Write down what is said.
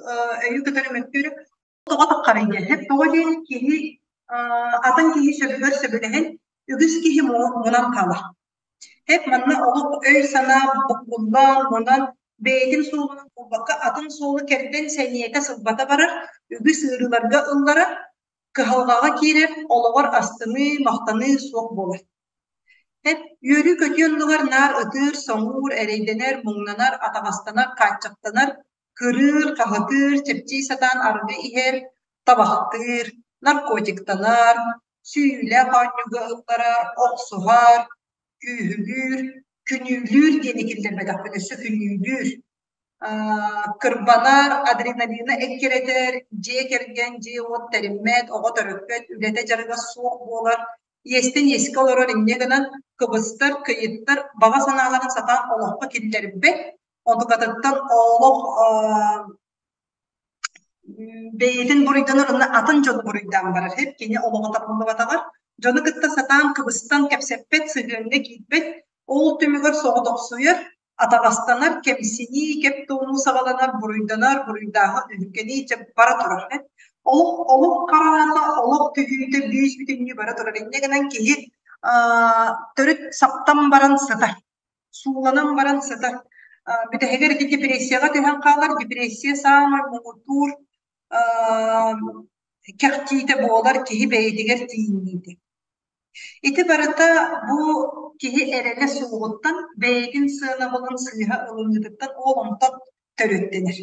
Өйү кытары мөккүөрү тоҕо таххарыйда. Тоҕо диэн киһи атын киһи сөбүгэр сөбүлэһэн үгүс киһи мунан хаалар. Эп манна олох өй-санаа буккуллан, мунан бэйэтин суолунан буолбакка атын суолу кэрдэн сэниэтэ сылбата барар, үгүс ыарыыларга ылларар, кыһалҕаҕа киирэр, олоҕор астыныы, махтаныы суох буолар. Эп үөрүү-көтүү оннугар наар ытыыр, соҥуур, эрэйдэнэр, муҥнанар, атаҕастанар, хааччахтанар, кырыыр, хаһытыыр, чэпчии сатаан арыгы иһэр, табахтыыр, наркотиктанар, сүүйүүлээх оонньууга ылларар, охсуһар, күүһүлүүр, күнүүлүүр диэни киллэрбэтэхпин өссө күнүүлүүр, кырбанар, адреналина эккирэтэр, дьиэ кэргэн, дьиэ-уот тэриммэт, оҕо төрөппөт, үлэтэ-дьарыга суох буолар, иэстэн иэскэ олорор инньэ гынан кыбыстар, кыйыттар, баҕа санааларын сатаан олоххо киллэрбэт, онтукатыттан олох бэйэтин буруйданар уонна атын дьону буруйдаан барар. Кини олоҕо табыллыбатаҕар дьону кытта сатаан кыбыстан кэпсэппэт, сыһыаҥҥа киирбэт, ол түмүгэр соҕотохсуйар, атаҕастанар, кэмсинии, кэп туонуу саҕаланар, буруйданар, буруйдааһын, өһүргэнии дьэ бара турар. Олох олох хараата, олох түһүүтэ бүүс бүтүннүү бара турар. Инньэ гынан киһи төрүт саптан баран сытар, сууланан баран сытар. Бүтэһигэр ити депрессияҕа түһэн хаалар. Депрессия саамай муҥутуур кэхтиитэ буолар киһи бэйэтигэр тиийиниитэ. Ити барыта бу киһи эрэлэ суоҕуттан, бэйэтин сыанабылын сыыһа ылыныытыттан ол онтон төрүттэнэр.